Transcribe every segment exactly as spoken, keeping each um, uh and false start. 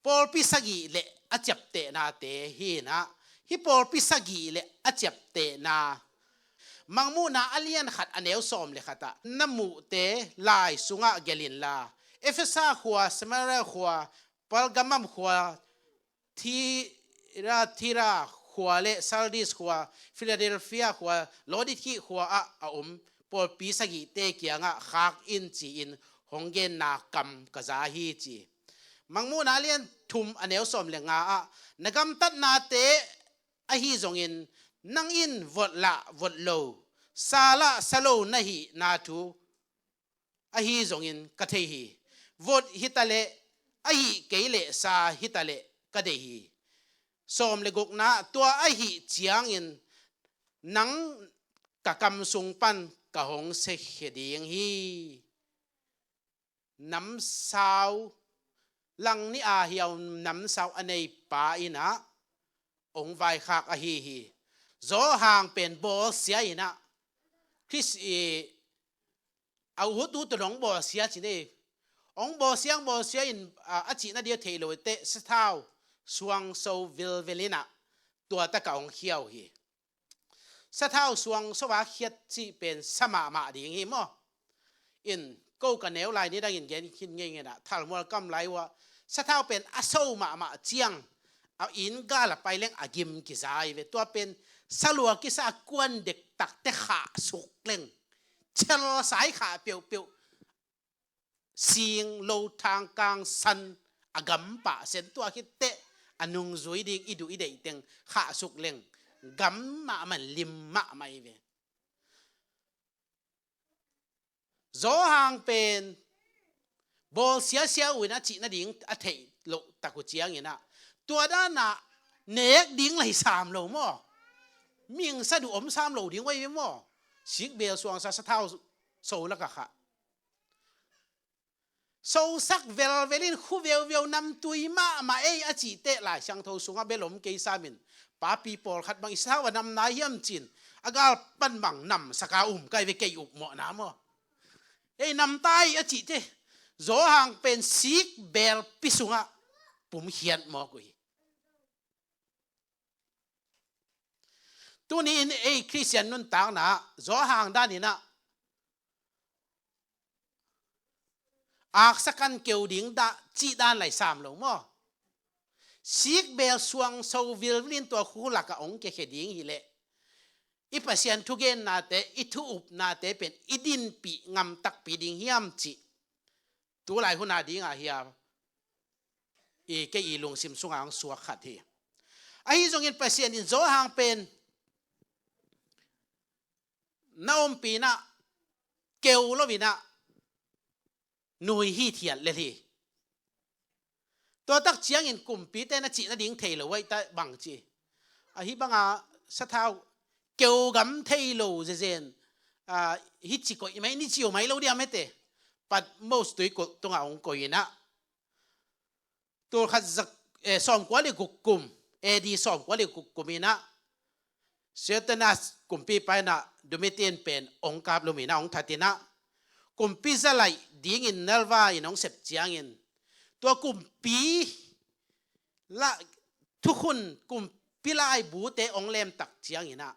pawlpi sagih le a ciaptehnate hi in ah, hih pawlpi sagih le a ciaptehna, Mangmuhna a lian khat a neu sawm le khat ah na muhte lai sungah gelh inla, Efesa khua, Smyrna khua, Pergamum khua, Thyatira khua le Sardis khua, Philadelphia khua, Laodicea khua ah a om pawlpi sagihte kiangah khak in ci-in hong genna kam ka za hi ci. Mangmuhna a lian thum a neu sawm le nga ah, na gamtatnate ahi zongin, nang in vot lah vot lo, sa lah sa lo na hihna thu ahi zongin ka thei hi. Vot hi ta leh, ahih kei leh sa hi ta leh ka deih hi. Sawm le gukna, tua ahih ciangin nang ka kam sung pan ka hong siakhia ding hi. Namsau, Langnih a hiau namsau a neipa in ah hong vaikhak ahi hi. Johan pen bawlsia in ah, Khrist i a ut ut un hong bawlsia ci ni. Hong bawlsia, hong bawlsia in, a, a cihna dia thei lo teh sathau suangso vilvel in ah tua takah hong khia uh hi. Sathau suangso a khiat cih pen sa mahmah ding hi maw? In ko ka neu lai ni dangin gen khin ngei ngei in ah, thalmual kam lai uh ah, sathau pen a so mahmah ciang, a inn gal a pai leng a gim kiza hi ve. Tua pen salua kisa a kuan dektakte khahsuk leng, chelsai khah peuhpeuh, sing, lo, thang, kang, san, a gam pah sen, tua khit teh a nungzui ding i duh i deih teng khahsuk leng gam mahmah, lim mahmah hi ve. Johan pen bawlsia sia uh in a cihna ding a theih loh tak uh ciangin ah, tua dan ah nek ding lah hi sam lo maw? Mihing saduh om sam lo ding uh ahi ve maw? Sikbeel suangsa sathau so lakah khah. Sosak velvel in, khu veuveu, namtui mahmah ei a cih teh Lai Siangtho sungah bel om kei sam in, papi pawlkhat bang i sathau a nam nai hiam ci-in a gal pan bang namsak a um kei ve, kei upmawhna maw? Ei, nam ta ei a cih teh, Johan pen sikbeel pi sungah pumkhiat mawk uh hi. Tuni in ei Khristian nuntakna ah Johan dan in ah aksa kan keu ding dah cih dan lah hi sam lo maw? Sikbeel suangso vilvil in tua khu lakah hong kiakhia ding hi leh, i Pasian thugennate, i thu upnate pen i dinpih ngam takpi ding hiam cih tulai hun a ding ah hiam, i kei i lungsim sungah hong suak khat hi. Ahi zongin Pasian in Johan pen na ompih in ah, keu lo in ah, nui hithiat lel hi. Tua tak ciangin kumpite na cihna ding thei lo uh ahi ta bang ci. Ahi banga sathau keu gam thei lo zezen, a, hi ci koih mai ni, ci uh mai lo diam hete. Patmos tuikulh tungah hong koih in ah, tulkhat za, eh, sawmkua le guk kum, A D sawmkua le guk kum in ah, Sosthenes kumpipa in ah Domitian pen hong kaplum in ah, hong that in ah, kumpi zalaih dingin Nerva in hong sep ciangin, tua kumpi la, thukhun kumpi laibute hong lem tak ciangin ah,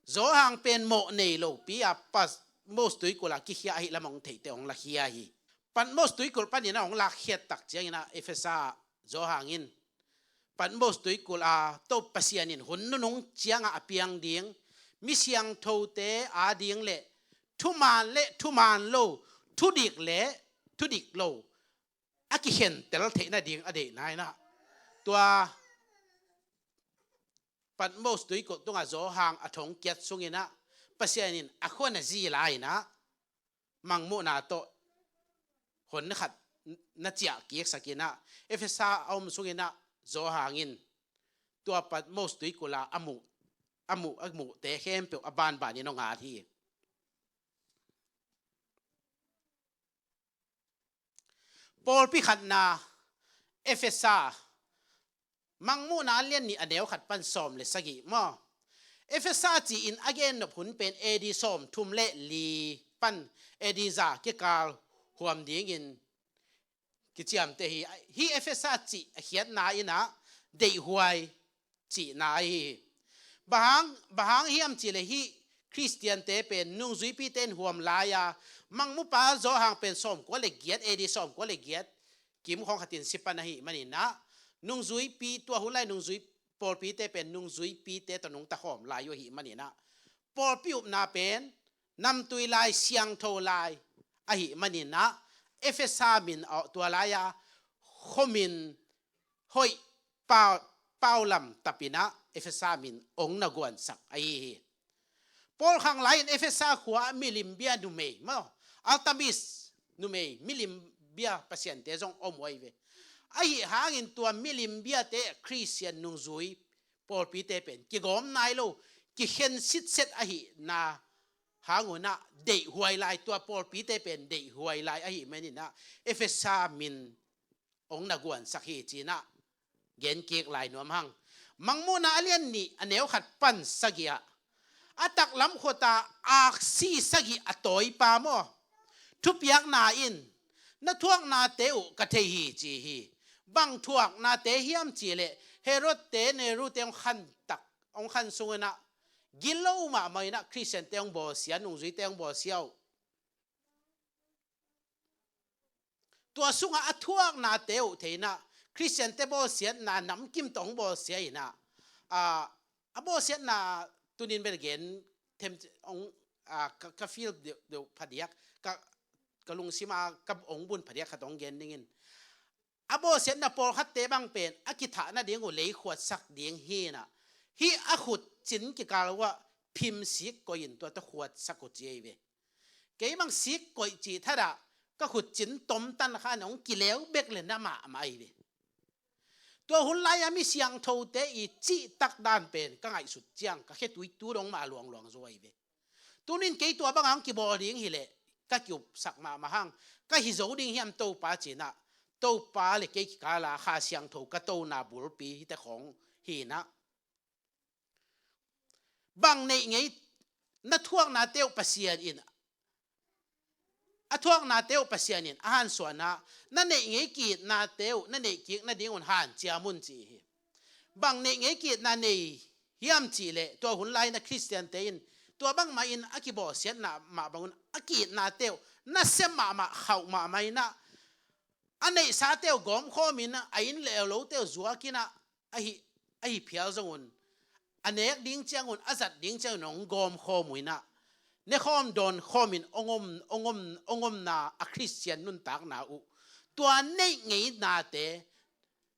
Johan pen mawh nei lopi a Patmos tuikulh ah kikhia ahih lam hong theite hong lakhia hi. Patmos tuikulh panin ah hong lakkhiat tak ciangin ah, Efesa ah Johan in Patmos tuikulh ah Topa Pasian in hun nunung ciangah a piang ding mi siangthote a ding le thuman le thuman lo, thudik le thudik lo a kikhentel theihna ding a deihna in ah, tua Patmos tuikulh tungah Johan a thong kiat sungin ah, Pasian in a khua na zi lai in ah, Mangmuhna tawh hon khat na ciah kiksak in ah, Efesa a om sungin ah Johan in tua Patmos tuikulh ah a muh, a muh, a muhte khempeuh a banbanin hong at hi. Pawlpi khatna, Efesa, Mangmuhna a lian nih a neu khat pan sawm le sagih maw? Efesa ci-in a gennop hun pen A D sawmthum le li pan A D za kikal huam dingin kiciamteh hi. Hih Efesa cih a khiatna in ah deihhuai cihna ahi hi. Bang hang, bang hang hiam cih leh hih Khristiante pen nungzuipite in huam lai-a, Mangmupa Johan pen sawmkua le giat, A D sawmkua le giat kim khawng khatin si pan ahih manin ah, nungzuipi, tua hun lai nungzui pawlpite pen nungzuipite tawh nungta khawm lai uh ahih manin ah, pawlpi upna pen namtui lai, siangtho lai ahih manin ah, Efesa min ah, tua lai-a khuamin hoih pau, paulam tap in ah Efesa min hong na guansak ahi hi. Paul khang lai-in Efesa khua-ah milimbia numei maw, Artemis numei, milimbia pasiante zong om uh ahi ve. Ahi hangin tua milimbiate Khristian nungzui pawlpite pen kigawm nai lo, kikhen sitset ahihna hang un ah deihhuai lai, tua pawlpite pen deihhuai lai ahih manin ah Efesa min hong na guansak hi ci-in ah gen kik lai nuam hang. Mangmuhna a lian nih a neu khat pan sagih ah, a taklam khuata aksi sagih a tawipa maw, thupiakna in, na thuaknate uh ka thei hi ci hi. Bang thuaknate hiam cih leh Herod-te, Nero-te hong khan tak, hong khan sung in ah gilo mahmah in ah Khristiante hong bawlsia, nungzuite hong bawlsia uh. Tua sungah a thuaknate uh thei in ah Khristiante bawlsiatna namkim tawh hong bawlsia in ah, a, a bawlsiatna tunin bel gen them hong, a, ka, ka feel deuh, deuh phadiak, ka, ka lungsim ah ka hong bun phadiak khat hong gen dingin. A bawlsiatna pawlkhatte bang pen a kithah nading uh lei khuatsak ding hi in ah, hih a khut cin kikal uh ah phim sik koih in tua tawh khuatsak uh ci ahi ve. Kei bang sik koih cih thadah ka khut cin tomtan kha in hong kileu bek le na mahmah ahi ve. Tua hun lai-a mi siangthote i cihtak dan pen ka ngaihsut ciang ka khetui tu dong mah luangluang zaw ahi ve. Tunin kei tua bang hong kibawl ding hi leh ka kiupsak mahmah hang, ka hi zo ding hiam Topa ci-in ah, Topa le kei kikal ah Kha Siangtho ka tona bulpi hite khawng hi in ah. Bang neih ngei na thuaknate uh Pasian in, a thuaknate uh Pasian in a hansuahna, na neih ngei ki-itnate uh na neih kik nading un hanciam un ci hi. Bang neih ngei ki-itna nei hiam cih leh tua hun lai-in ah Khristiante in tua bangmah in a kibawlsiatna mah bang un a ki-itnate uh nasem mahmah, khauh mahmah in ah, a neihsate uh gawmkhawm in ah, a inn le a lote uh zuak in ah, ahi, ahi phial zong un, a nek ding ciang un, a zat ding ciang un hong gawmkhawm uh in ah, nekhawm dawnkhawm in hong om, hong om, hong omna a Khristian nuntakna uh, tua neih ngeinate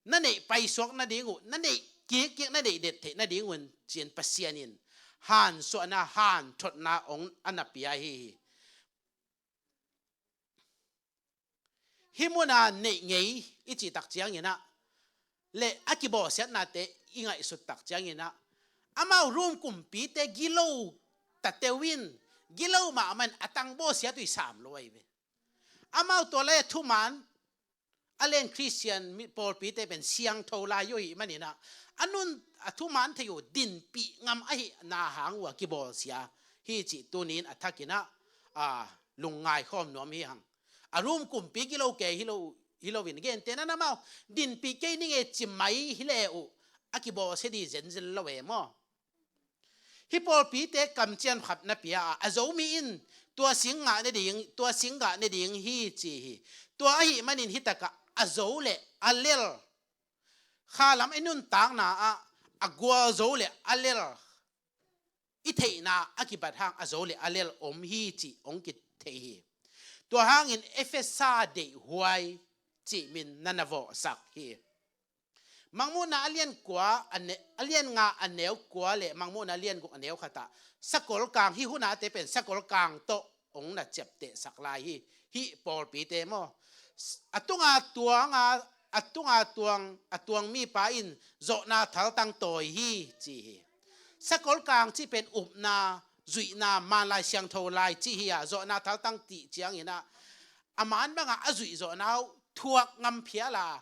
na neih paisuak nading uh, na neih kikkik, na neih det theih nading un ci-in Pasian in hansuahna, hanthotna hong a na pia hi hi. Hih muna neih ngei i cih tak ciangin ah, le a kibawlsiatnate i ngaihsut tak ciangin ah, amau Rom kumpite gilo tateu in, gilo mahmah in a tang bawlsiat uh i sam lo ahi ve. Amau tua lai a thuman a len Khristian mi pawlpite pen siangtho lai uh ahih manin ah, a nun a thuman thei uh dinpih ngam ahihna hang uh a kibawlsia hi cih tunin a thakin ah, a, lungngai khawm nuam hi hang. A Rom kumpi gilo kei hi lo, hi loin gentehna in amau dinpih kei ning e ci mai hi le uh a kibawlsia ding zenzen lo e maw. Hih pawlpite kamciam khat na pia a, a Zomi in tua sing ngah nading, tua sing ngah nading hi ci hi. Tua ahih manin hih takah a zo le a lel, kha lam i nuntakna ah a gualzo le a lel i theihna a kibat hang a zo le a lel om hi cih hong kithei hi. Tua hangin Efesa deihhuai cih min na na vawhsak hi. Mangmuhna a lian kua, a ne-, a lian nga a neu kua le Mangmuhna a lian guk a neu khatah sakol kang, hih hunate pen sakol kang tawh hong na ciaptehsak lai hi, hih pawlpite maw. A tunga tuang a, a tunga tuang, a tuang mipa in zawhna thaltang tawi hi ci hi. Sakol kang cih pen upna, zuihna, manlai siangtho lai cih hi a, zawhna thaltang cih ciangin ah, a man bangah a zuih zawhna uh thuak ngam phial a,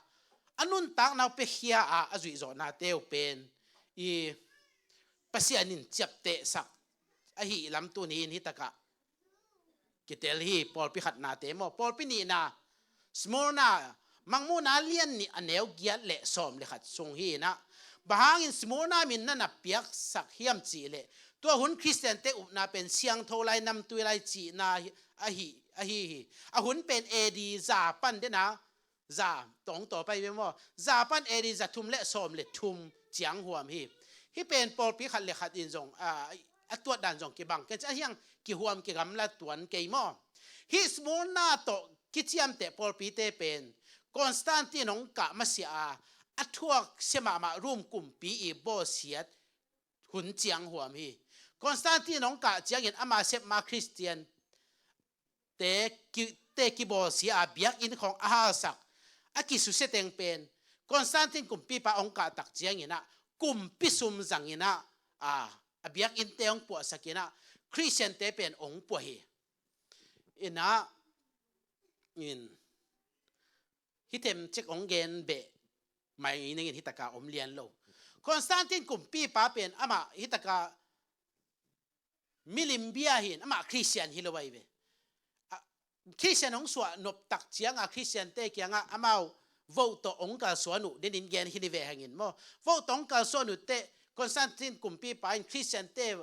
a nuntakna uh piakhia a, a zuih zawhnate uh pen i Pasian in ciaptehsak ahih lam tuni in hih takah kitel hi. Pawlpi khatnate maw, pawlpi nihna, Smurna, Mangmuhna lian nih a neu giat le sawm le khat sung hi inah, bang hangin Smurna min na na piaksak hiam cih leh, tua hun Khristiante upna pen siangtho lai, namtui lai cihna hi, ahi, ahi hi. A hun pen A D za pan dena, za tawng taw pai ve maw? Za pan A D za thum le sawm le thum ciang huam hi. Hih pen pawlpi khat le khat in zong, a, a tuat dan zong kibang kei, a hiang kihuam kigamla tuan kei maw? Hih Smurna tawh kiciamteh pawlpite pen Constantine hong kah masiah a, a thuak sia mahmah Rom kumpi i bawlsiat hun ciang huam hi. Constantine hong kah ciangin ama sepma Khristian te ki, te kibawlsia a, biakinn khawng a halsak, a kisusia teng pen Constantine kumpipa hong kah tak ciangin ah, kumpi sum zangin ah, a, a biakinnte hong puahsak in ah, Khristiante pen hong puah hi. Inah, in, hih themcik hong gen beh mai nengin hih taka om lian lo. Constantine kumpipa pen amah hih taka milim bia hi in, amah Khristian hi lo ahi ve. A, Khristian hong suah nop tak cianga Khristiante kiangah amau vote tawh hong kalsuan uh, denin gen hi ni ve hangin maw. Vote tawh hong kalsuan uh teh, Constantine kumpipa in Khristiante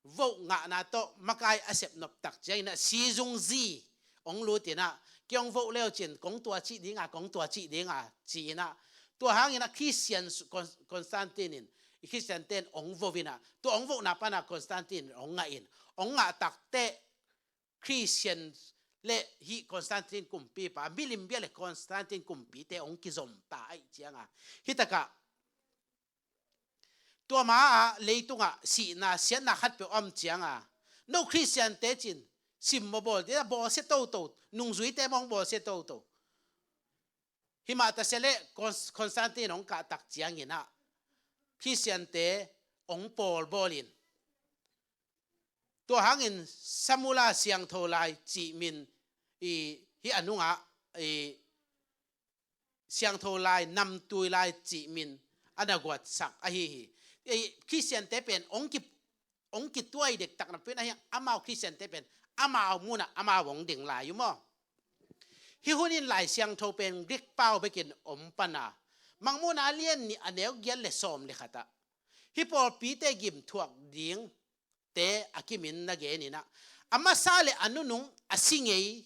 vote ngahna tawh makai a sep nop tak ciangin ah, sizung zi hong lut in ah, kei hong vote leu cin kong tua cih dinga, kong tua cih dinga ci in ah, tua hangin ah Khristian su-, Con-, Constantine in, Khristiante in hong vote in ah, tua hong votena pana Constantine hong ngah in, hong ngah tak teh Khristian le hih Constantine kumpipa, milim bia le Constantine kumpite hong kizom ta ahih cianga, hih takah tua ma-ah leitungah sihna, siatna khatpeuh a om cianga, no Khristiante cin, sim maw bawl, tia bawlsia toto, nungzuite mawng bawlsia toto. Himah tasia le Cons-, Constantine hong kah tak ciangin ah, Khristiante hong pawlbawl in. Tua hangin Samula siangtho lai cih min i, hih a nungah i, siangtho lai, namtui lai cih min a na guatsak ahi hi. I, Khristiante pen hong ki, hong kituai dektak napi-in ahi, amau Khristiante pen amau munah amau hong ding lai uh maw. Hih hunin Lai Siangtho pen Greek pau bekin om pana, Mangmuhna lian nih a neu giat le sawm le khatah, hih pawlpite gimthuak ding te a kimin na gen in ah, a masa le a nunung a si ngei,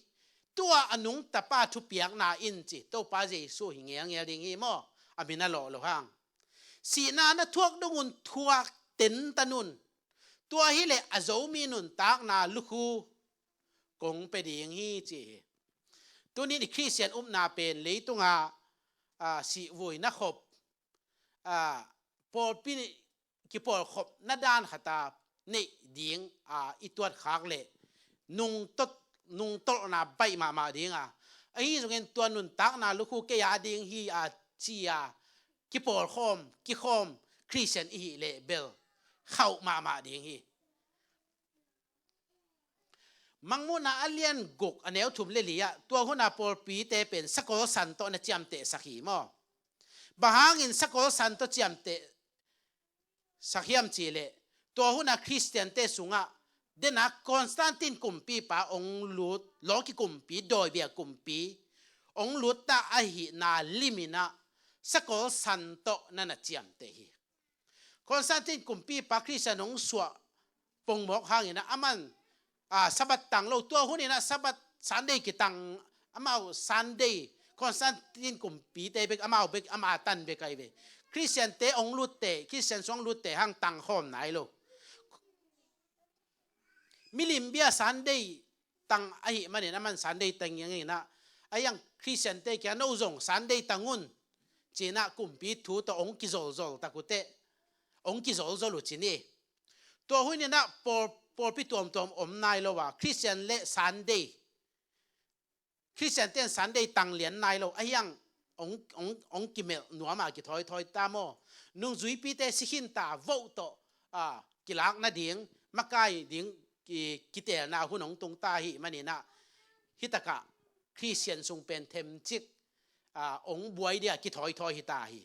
tua a nungtapa thupiakna in ci, Topa Jesu hi ngelngel ding hi maw, a min a lawh lo hang. Sihna na thuak dong un thuak tentan un, tua hileh a Zomi nuntakna lukhu kong pia ding hi ci hi. Tunin i Khristian upna pen leitunga, a, sihvui na khop, a, pawlpi kipawlkhopna dan khata neih ding, a, i tuatkhak leh nungtot, nungtolhna baih mahmah dinga, ahi zongin tua nuntakna lukhu kei a ding hi a ci a kipawlkhawm, kikhawm Khristian i hih leh bel khauh mahmah ding hi. Mangmuhna a lian guk a neu thum le li-ah, tua huna pawlpite pen sakol san tawh na ciamtehsak hi maw. Bang hangin sakol san tawh ciamtehsak hiam cihleh, tua huna Khristiante sungah dena Constantine kumpipa hong lut, lawki kumpi, dawibia kumpi hong lutta ahihna limin ah sakol san tawh na na ciamteh hi. Constantine kumpipa Khristian hong suah pongmawk hangin ah, aman, a, Sabbath tang lo, tua hunin ah Sabbath, Sunday kitang, amau Sunday, Constantine kumpite bek, amau bek, ama tan bek ahi ve. Khristiante hong lutte, Khristian sung hong lutte hang tangkhawm nai lo. Milim bia Sunday tang ahih manin, aman Sunday tang ngiangian ah, a hiang Khristiante kiang no zong Sunday tang un ci-in ah kumpi thu tawh hong kizolzol tak uh teh, hong kizolzol uh ci ni. Tua hunin ah pawl, pawlpi tuamtuam om nai lo a, Khristian le Sunday, Khristiante in Sunday tang lian nai lo, a hiang hong, hong, hong kimelh nuam a kithawithawi ta maw. Nungzuipite si khin ta, vote tawh, a, kilak nading, makai ding, ki, kiteelna hun hong tung ta ahih manin ah, hih takah Khristian sung pen themcik, a, hong buai dia kithawithawi hi ta hi.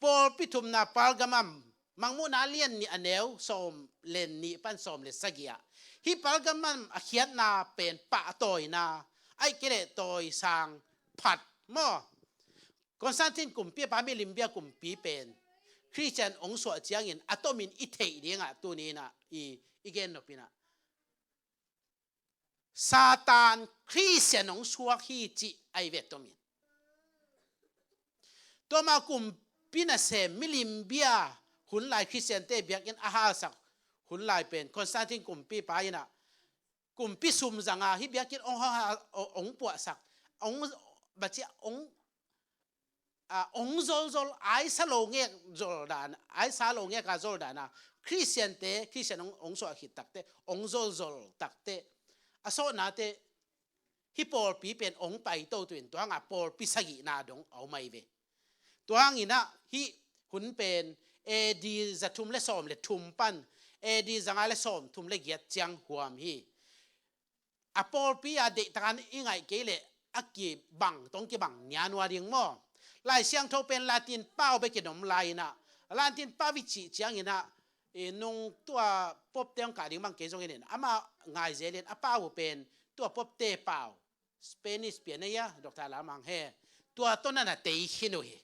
Pawlpi thumna Pergamum, Mangmuhna lian nih a neu sawm le nih pan sawm le sagih ah, hih Pergamum a khiatna pen pahtawina, ahih kei leh tawisang phat maw. Constantine kumpipa, milimbia kumpi pen Khristian hong suah ciangin a tomin i theih dingah tuni inah i, i gen nop inah Satan Khristian hong suak hi cih ahi ve tomin. Tua ma kumpi nasem, milimbia, hun lai Khristiante biakinn a halsak hun lai pen Constantine kumpipa inah kumpi sum zanga hih biakinn hong, hong, hong puahsak, hong, bacih hong, a, hong zolzol, aisa lo ngek zol dan, aisa lo ngek a zol dana Khristiante, Khristian hong, hong suah khit takte, hong zolzol takte, a sawhnate, hih pawlpi pen hong paito tuin, tua hanga pawlpi sagihna dong a om ahi ve. Tua hanginah hih hun pen A D za thum le sawm le thum pan A D za nga le sawm thum le giat ciang huam hi. A pawlpi a deihtakan i ngaih kei leh a kibang tong kibang nianua ding maw? Lai Siangtho pen Latin pau bekin om lai inah, Latin pau i cih cianginah, i nung tua Pope te hong kah ding bang kei zongin in, ama ngai zelin a pau uh pen tua Pope te pau, Spanish pian ahi a, Doctor Lam Mang he, tua tawh na na tei khin uh hi.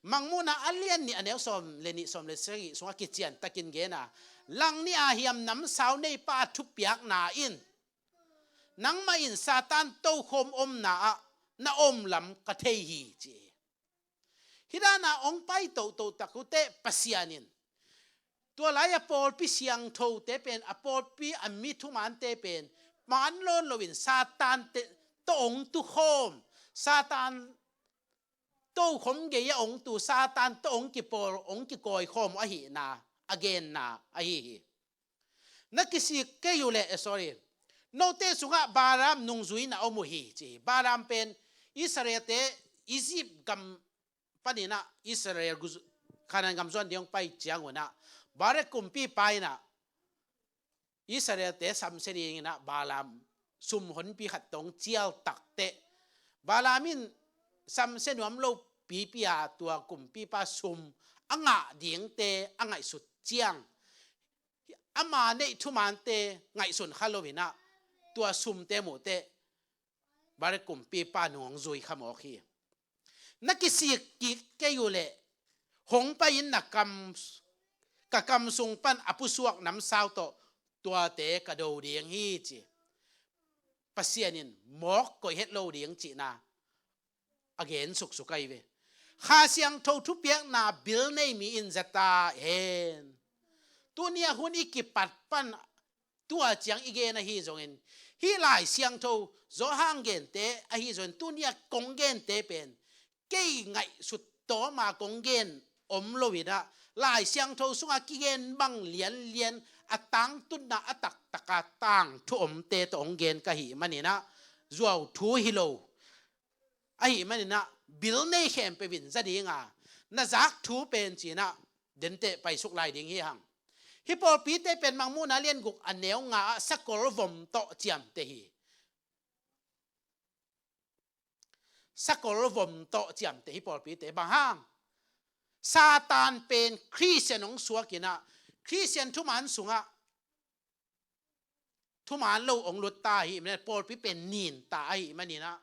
Mangmuhna a lian nih a neu sawm le nih, sawm le sagih sungah kician takin gena, langnih a hiam namsau neipa thupiakna in nangmah in Satan tokhom omna ah na om lam ka thei hi, ci hi. Hih dana hong pai tohtoh tak uh teh Pasian in tua lai a pawlpi siangthote pen, a pawlpi a mi thumante pen maan lawn loin Satan te tawh hong tukhawm, Satan tokhom gei-ah hong tu, Satan tawh hong kipawl, hong kikawikhawm uh ahihna a genna ahi hi. Na kisik kei uh leh, eh, sorry, note sungah Balaam nungzui na om uh hi, ci hi. Balaam pen Israelte Egypt gam paninah Israel gu-, Canaan gam zuan ding hong pai ciangunah Balak kumpipa inah Israelte samsia dinginah Balaam sum honpi khat tawh hong cial takteh, Balaam in samsia nuam lo pipi a tua kumpipa sum a ngah dingte a ngaihsut ciang, ama neih thumante ngaihsun kha loinah tua sumte muhteh Balak kumpipa nung hong zui kha mawk hi. Na kisik kik kei uh leh hong pai in na kam, ka kam sung pan a pusuak namsau tawh tuate ka do ding hi, ci. Pasian in mawk koih het lo ding cihna a gen suksuk ahi ve. Kha Siangtho thupiakna bil nei mi in zata hen. Tuni a hun i kipat pan tua ciang i gen ahi zongin, hih Lai Siangtho Johan gente ahi zongin, tuni a kong gente pen kei ngaihsut tawma kong gen om loinah, Lai Siangtho sungah kigen bang lianlian a tangtunna a taktaka tangthu omte tawh hong gen ka hih maninah zuau thu hi lo. Ahih maninah bil nei khempeuh in za dinga na zak thu pen cinah denteh paisuk lai ding hi hang. Hih pawlpite pen Mangmuhna lian guk a neu nga ah sakol vom tawh ciamteh hi. Sakol vom tawh ciamteh hih pawlpite. Bang hang? Satan pen Khristian hong suakinah, Khristian thuman sungah thuman lo hong lutta ahih manin, pawlpi pen ninta ahih maninah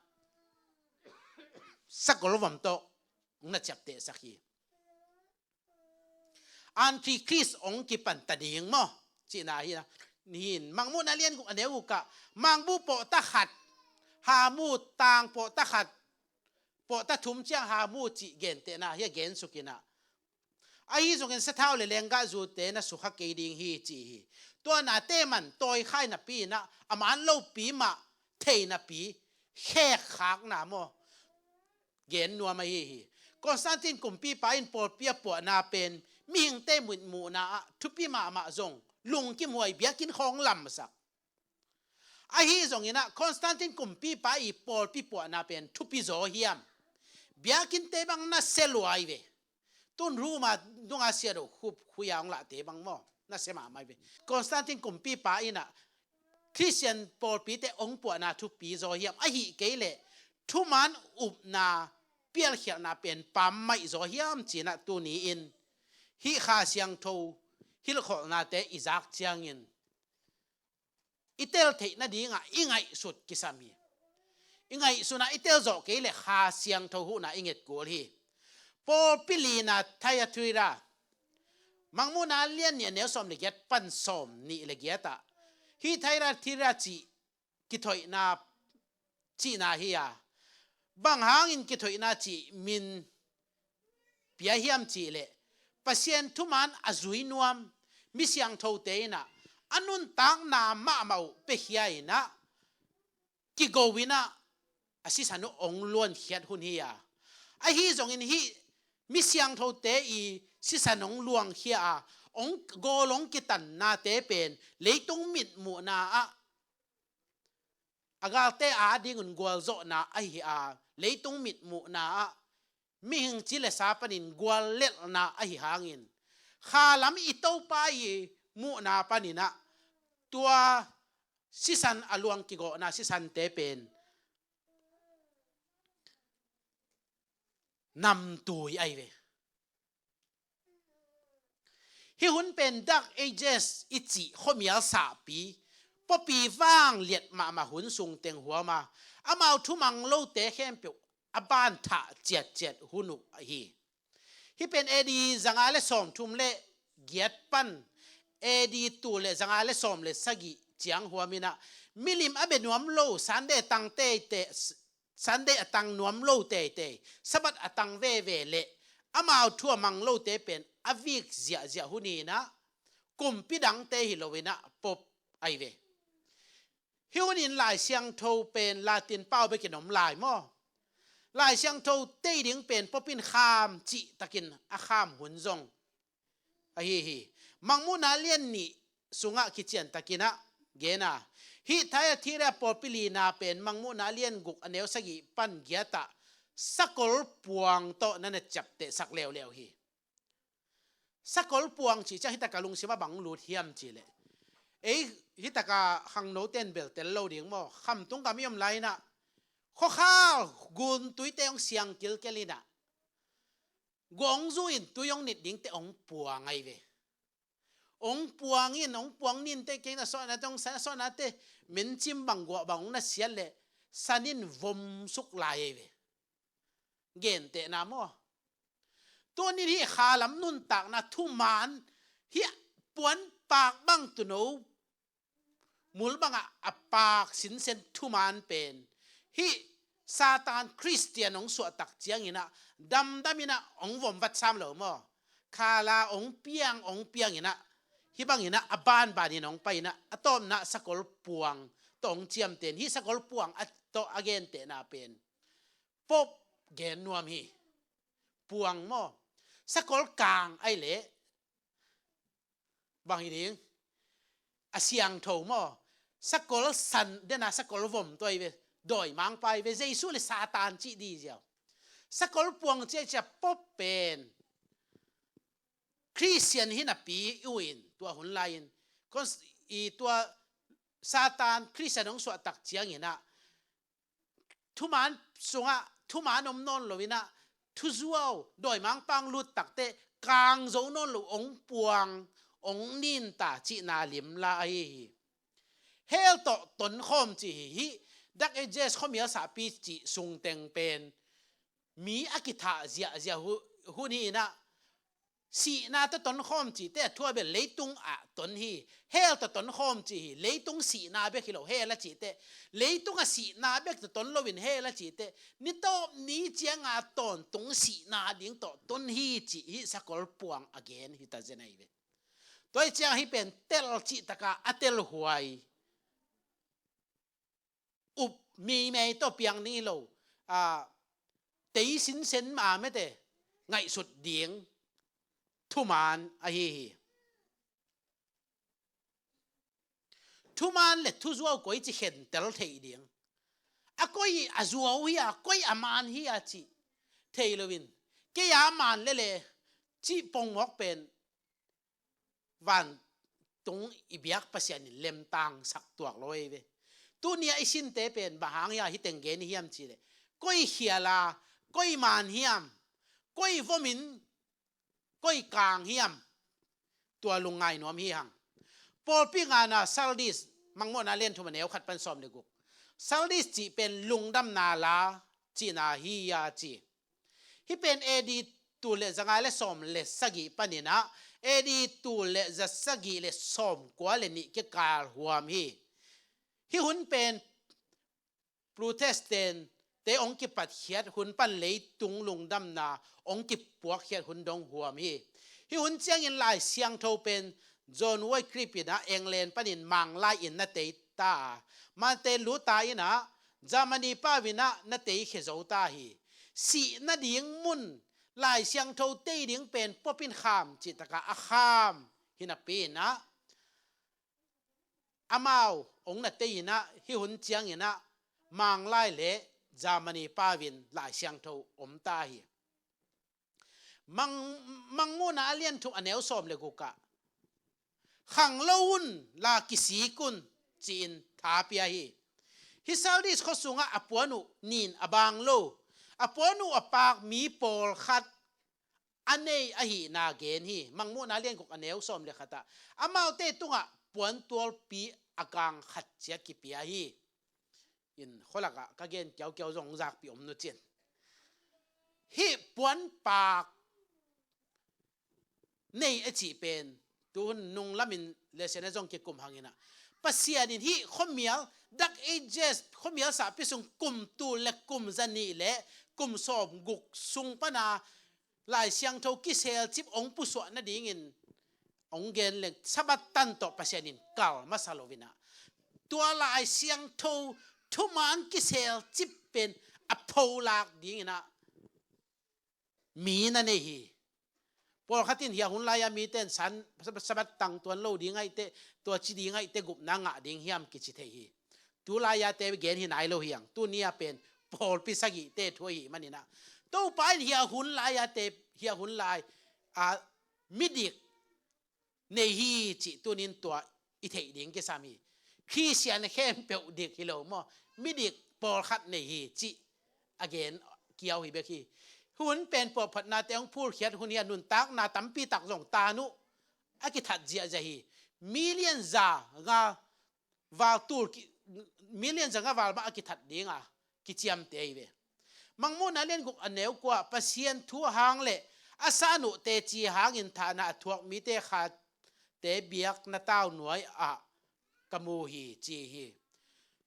sakol vom tawh hong na ciaptehsak hi. Antichrist hong kipanta ding maw? Cihna hi na. Hin Mangmuhna lian guk a neu guk ah mangbuh pawhta khat, hamu tang pawhta khat, pawhta thum ciang hamu cih gentehna hi a gensukinah, ahi zongin sathau le lenggahzute na sukha kei ding hi, ci hi. Tua nate man tawikhai napi inah a man lopi mah thei napi khekkhakna maw? Gen nuam ahi hi. Constantine kumpipa in pawlpi a puahna pen mihingte mitmuhna ah thupi mahmah zong lungkimhuai, biakinn khawng lamsak. Ahi zonginah Constantine kumpipa i pawlpi puahna pen thupi zaw hiam? Biakinnte bang nasia luai ve. Tun Roma nunga siado khup khuia hong lahte bang maw? Nasia mahmah ve. Constantine kumpipa inah Khristian pawlpite hong puahna thupi zaw hiam? Ahih kei leh thuman upna pialkhialhna pen pammaih zaw hiam cinah tuni-in hih Kha Siangtho hilhkholhnate i zak ciangin i tel theih nadingah i ngaihsut kisam hi. i ngaihsutna i tel zawh kei leh Kha Siangtho huhna i nget kul hi. Pawlpi lina Thyatira, Mangmuhna lian nih a neu sawm le giat pan sawm nih le giat ah, hih Thyatira cih kithoihna cihna hi a, bang hangin kithoihna cih min pia hiam cih leh, Pasian thuman a zui nuam mi siangthote in ah a nuntakna mahmah uh piakhia in ah, kigo in ah a sisan uh hong luankhiat hun hi a, ahi zongin hih mi siangthote i sisan hong luangkhia a, hong gawl hong kitannate pen leitung mitmuhna ah a galte adingun gualzawhna ahi a, leitung mitmuhna ah mihing ci le sa panin guallelhna ahi hangin, khalam i Topa i muhna panin ah tua sisan a luang kigawhna sisante pen namtui ahi ve. Hih hun pen Dark Ages i cih khuamial sahpi, pawlpi vangliat mahmah hun sung teng huam a, amau thumang lote khempeuh a ban thah ciatciat hun uh ahi. Hih pen A D zanga le sawmthum le giat pan A D tul le zanga le sawm le sagih ciang huam in ah, milim a bia nuam lo, Sunday tang teitei, Sunday a tang nuam lo teitei, Sabbath a tang veve le amau thu a mang lote pen a vik ziahziah hun in ah, kumpi dangte hi lo in ah Pope ahi ve. Hih hun in Lai Siangtho pen Latin pau bekin om lai maw? Lai Siangtho tei ding pen Pope in kham cihtakin a kham hun zong ahi hi. Mangmuhna lian nih sungah kiciantakin ah gen a, hih Thyatira pawlpi lina pen Mangmuhna lian guk a neu sagih pan giat ah sakol puang tawh na na ciaptehsak leuleu hi. Sakol puang cih ciang hih taka lungsim ah bang lut hiam cih leh, ei hih taka khangnote in bel tel lo ding maw, khamtung kam i om lai in ah khuakhal guntuite hong siang kilkel in ah, gua hong zu in tui hong nit dingte hong puang ahi ve. Hong puang in, hong puang ninte, kei na sawhnate, hong sa sawhnate, mencim bang guah bang hong na siat leh san in vom suk lai ahi ve. Gentehna maw? Tunin hih khalam nuntakna thuman, hih puanpak bang tuuno mul bangah a pak sinsen thuman pen hih Satan Khristian hong suahtak ciangin ah damdam in ah hong vom vatsam lo maw? Khala hong piang, hong piang in ah, hih bangin ah a banbanin hong pai in ah, a tawpna sakol puang tawh hong ciamteh in, hih sakol puang a tawh a gentehna pen Pope gen nuam hi. Puang maw? Sakol kang ahi leh bang hi ding? A siangtho maw? Sakol san dena sakol vom tawh ahi ve. Dawimangpa ahi ve. Jesu le Satan cih di ziau. Sakol puang cih ciang Pope pen Khristian hi napi uh in, tua hun lai-in, kon-, i tua Satan Khristian hong suahtak ciangin ah thuman sungah thuman om nawn lo in ah, thuzuau, dawimangpa hong lut takteh kang zo nawn lo, hong puang, hong ninta cihna limla ahi hi. Hell tawh tonkhawm cih hi. Hih Dark Ages khuamial sahpi cih sungteng pen mi a kithah ziahziah hu-, hun hi in ah, sihna tawh tonkhawm cihte a thu a bel leitung ah ton hi. Hell tawh tonkhawm cih hi. Leitung sihna bek hi lo, hell a cihte. Leitung a sihna bek tawh ton loin hell a cihte, ni tawp ni cianga tawntung sihna ding tawh ton hi cih hih sakol puang a gen hi ta zen ahi ve. Tua hi ciang hih pen tel cihtaka a telhuai, up meimei tawh piang ni lo, a, tei sinsen mah mete ngaihsut ding thuman ahi hi. Thuman le thuzuau koici khentel theih ding, a koi a zuau hi a, koi a man hi a cih thei loin, kei a man lele cih pongmawk pen vantung i biak Pasian in lemtangsak tuak lo ei ve. Tuni a i sinte pen bang hang hia hih teng gen hiam cih leh, koi khial a, koi man hiam, koi vom in, koi kang hiam, tua lungngai nuam hi hang. Pawlpi ngana Sardis, Mangmuhna lian thum a neu khat pan sawm le guk. Sardis cih pen lungdamna la cihna hi a ci. Hih pen A D tul le zanga le sawm le sagih panin ah A D tul le zasagih le sawmkua le nih kikal huam hi. Hih hun pen Protestant te hong kipatkhiat hun pan leitung lungdamna hong kipuakkhiat hun dong huam hi. Hih hun ciangin Lai Siangtho pen John Wycliffe in ah England panin Manglai in na tei ta a, Mate Luther in ah Germany pau in ah na teikhia zo ta hi. Sih nading mun Lai Siangtho tei ding pen Pope in kham cih takah a kham hi napi in ah amau hong na tei in ah hih hun ciangin ah Manglai le Germany pau in Lai Siangtho om ta hi. Mang, Mangmuhna a lian thum a neu sawm le guk ah khang lo un, la kisik un ci-in tha pia hi. Hih Sardis khua sungah a puan uh nin a bang lo, a puan uh a paak mi pawlkhat a nei ahihna gen hi. Mangmuhna lian guk a neu sawm le khat ah amaute tungah puan tualpi a kang khat ciat kipia hi. In khualakah ka gen kiaukiau zong zakpi om nu cin. Hih puan paak nei a cih pen tuhun nunglamin lesen a zong kikum hangin ah Pasian in hih khuamial Dark Ages, khuamial sahpi sung kum tul le kum zanih le kum sawm guk sung pana Lai Siangtho kiselcip hong pusuah nadingin hong gen leng Sabbath tan tawh Pasian in kal masa lo in ah tua Lai Siangtho thuman kiselcip pen a pholak dingin ah mi na nei hi. Pawlkhat in hih hun lai-a mite in san Sabbath tang tuan lo ding ahih teh, tua ci ding ahih teh gupna ngah ding hiam kici thei hi. Tu lai-a te gen hi nai lo hi hang, tuni-a pen pawlpi sagihte thu ahih manin ah Topa in hih hun lai-a te, hih hun lai-a midik nei hi cih tunin tua i theih ding kisam hi. Khristian khempeuh dik hi lo maw, midik pawlkhat nei hi cih a gen kiau hi bek hi. Hun pen puahphatnate hong phulkhiat hun hi a, nuntakna tampi tak zong tan uh a kithat ziahziah hi. Million za nga val tul ki, million za nga val mah a kithat dinga kiciamte hi ve. Mangmuhna lian guk a neu kua, Pasian thu hang le a san uh teci hangin thahna a thuak mite khate biakna tau nuai ah ka mu hi ci hi.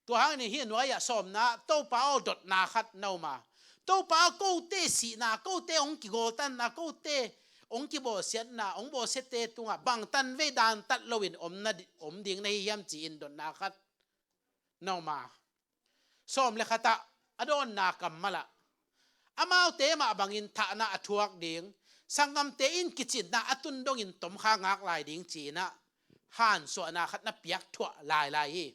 Tua hangin hih nuai ah sawmna, Topa aw dotna khat na om a, Topa aw kote sihna, kote hong kigawltanna, kote hong kibawlsiatna, hong bawlsiate tungah bang tanvei dantat loin om na di, om ding na hi hiam ci-in dotna khat na om a, sawm le khat ah a dawnna kammal ah amaute mah bangin thahna a thuak ding, sanggamte in kicinna a tun dongin tomkha ngak lai ding ci-in ah hansuahna khat na piak thuah lailai hi.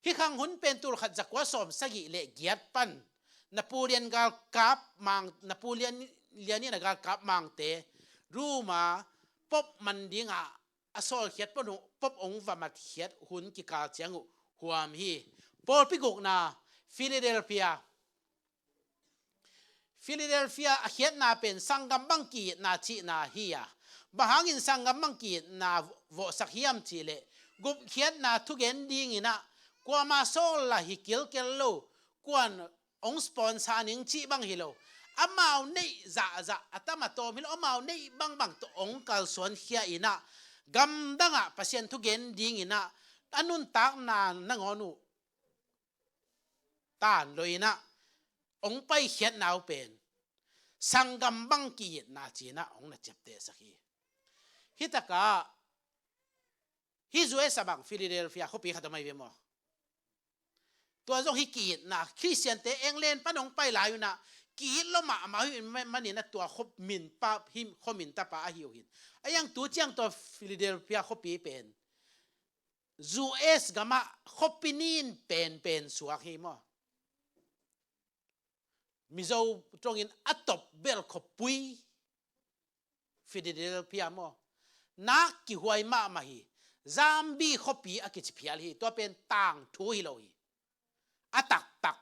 Hih khang hun pen tul khat za kua sawm sagih le giat pan Napoleon galkap mang, Napoleon lian in a galkap mangte Roma Pope man dingah a sawlkhiat pan uh Pope hong va matkhiat hun kikal ciang uh huam hi. Pawlpi gukna, Philadelphia. Philadelphia a khiatna pen sanggam bang ki-itna cihna hi a, bang hangin sanggam bang ki-itna vawhsak hiam cihleh, gupkhiatna thugen dingin ah kuama sawl la hi kilkel lo, kuan hong sponsor ning cih bang hi lo. Amau neih zahzah, a tam a tawm hi lo, amau neih bangbang tawh hong kalsuankhia in ah gamdangah Pasian thugen dingin ah a nuntakna nangawn uh tan lo in ah hong paikhiatna uh pen sanggam bang ki-itna ci-in ah hong na ciaptehsak hi. Hih takah hih U S a bang Philadelphia khuapi khat om ahi ve maw? Tua zong hih ki-itna, Khristiante England pan hong pai lai un ah ki-it lo mahmah uh manin ah tua khuamin pa, hih khuamin tapa ahi uh hi. A iang tu ciang tua Philadelphia khuapi pen U S gamah khuapi nin penpen suak hi maw? Mizo tongin a top bel khuapui Philadelphia maw? Nak kihuai mahmah hi. Zombie khuapi a kici phial hi. Tua pen tangthu hi lo hi. A taktak.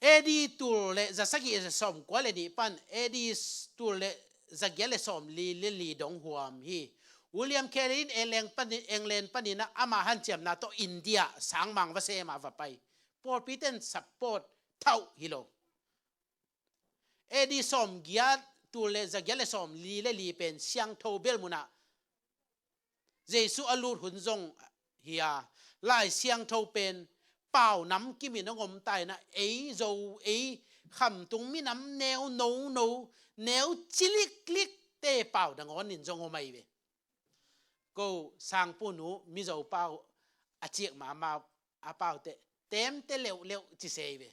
A D tul le za sagih le sawm kua le nih pan A D tul le za giat le sawm li le li dong huam hi. William Carey in England panin, England panin ah ama hanciamna tawh India sangmang va sem a va pai. Pawlpi ten support thauh hi lo. A D sawmgiat, tul le zagiat le sawmli le li pen siangtho bel munah Jesu a lut hun zong hi a, Lai Siangtho pen pau namkimin a ngom taina, ei Zo, ei khamtung minam neu nono, neu ciliklik te pau nangawn in zong om ahi ve. Ko sangpunu Mizo pau a ciek mama a pau te, temte leuhleuh ci se hi ve.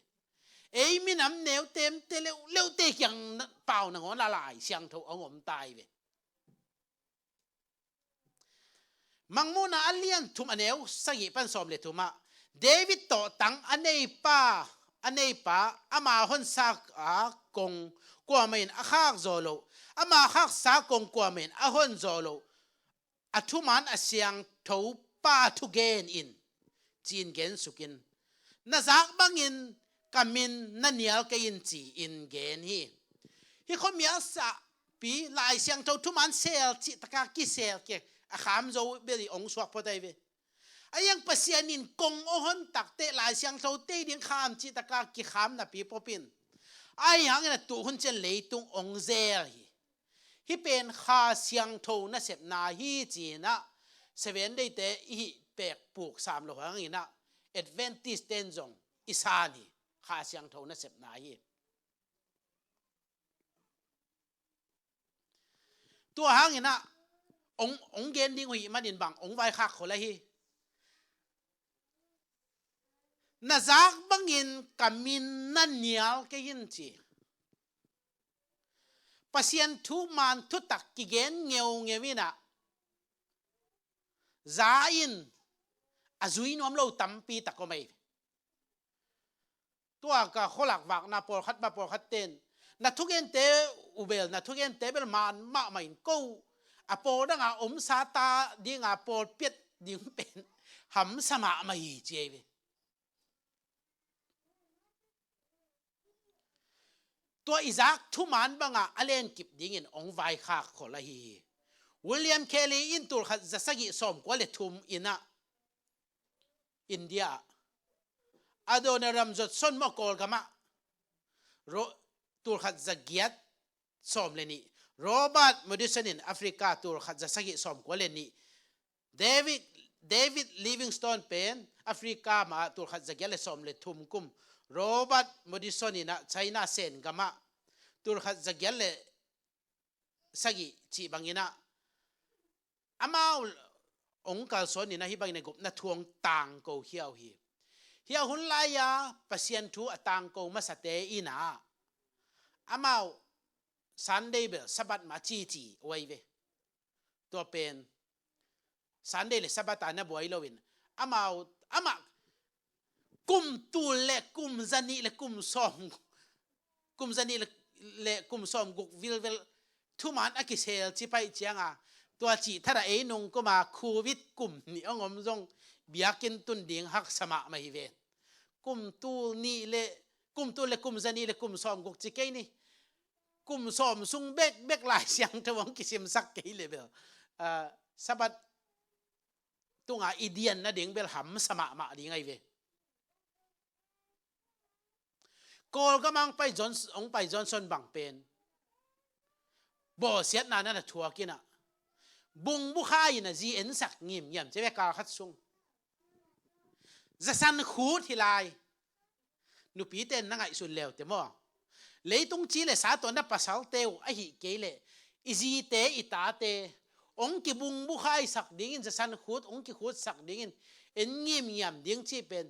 Ei minam neu temte leuhleuh te kiang pau nangawn la Lai Siangtho a ngom ta hi ve. Mangmuhna a lian thum a neu sagih pan sawm le thum ah, David tawhtang a neipa, a neipa, ama honsak a kong kuamah in a khak zaw lo, ama khaksa kong kuamah in a hon zaw lo, a thuman a siangtho pa thugen in, ci-in gen sukin, na zak bangin ka min na nial kei in, ci-in gen hi. Hih khuamial sahpi Lai Siangtho thuman sel cih taka kisel kei a kham zo bel i ong suak phot ahi ve. A iang Pasian in kong a hon takte Lai Siangtho tei ding kham cih taka kikham napi pop in, ahi hangin a tuh hun ciang leitung ong zel hi. Hih pen Kha Siangtho nasepna hi, ci-in ah Seven Day te i hih pek puk sam lo hangin ah Adventist ten zong i san hi. Kha Siangtho nasepna hi. Tua hangin ah ong, ong gen ding uh hih manin bang ong vaikhak khol ahi. Na zak bangin ka min na nial kei in, ci. Pasian thuman thutak kigen ngeungeu in ah za in a zui nuam lo tampi tak om ahi. Tua ka khualak vakna pawlkhat mah pawlkhat ten, na thugente uh bel, na thugente bel man mahmah in, ko a pawl danga omsa ta dinga pawl piat ding pen hamsa mahmah hi, ci ahi ve. Tua i zak thuman banga a lenkip dingin ong vaikhak khol ahi hi. William Carey in tulkhat za sagih sawmkua le thum in ah India ah, Adoniram Judson maw Kawlgam ah, Ro-, tulkhat zagiat sawm le nih, Robert Morrison in Africa tulkhat za sagih sawmkua le nih, David, David Livingstone pen Africa mah tulkhat zagiat le sawm le thum kum, Robert Morrison in ah China Sen gam ah tulkhat zagiat le sagih cih bangin ah, amau ong kalsuan in ah hih bangin a gupna thu ong tangko khia uh hi. Hih a hun lai-a Pasian thu a tangko masate in ah amau Sunday bel Sabbath mah cici uh ahi ve. Tua pen Sunday le Sabbath a na buai loin amau, amah kum tul le kum zanih le kum sawm, kum zanih le, le kum sawm guk vilvel thuman a kisel ci paih cianga, tua cih thada ei nung kuma Covid kum nih ong om zong biakinn tun ding haksa mahmah hi ven. Kum tul nih le, kum tul le kum zanih le kum sawm guk ci kei ni. Kum sawm sung bekbek Lai Siangtho ong kisimsak kei le bel, ah, Sabbath tunga i dian nading bel hamsa mahmah ding ahi ve. Kawlgam ah ong pai Johnson, ong pai Johnson bang pen bawlsiatna na na thuak in ah, bung bukha in a zi ensak ngimngiam ci ve, kal khat sung. Zasan khut hi lai. Nupite na ngaihsun leute maw? Leitung ci le sa tawh na pasalte uh ahih kei leh i zite i tate ong kibung bukha i sak dingin, zasan khut ong kikhutsak dingin en ngimngiam ding cih pen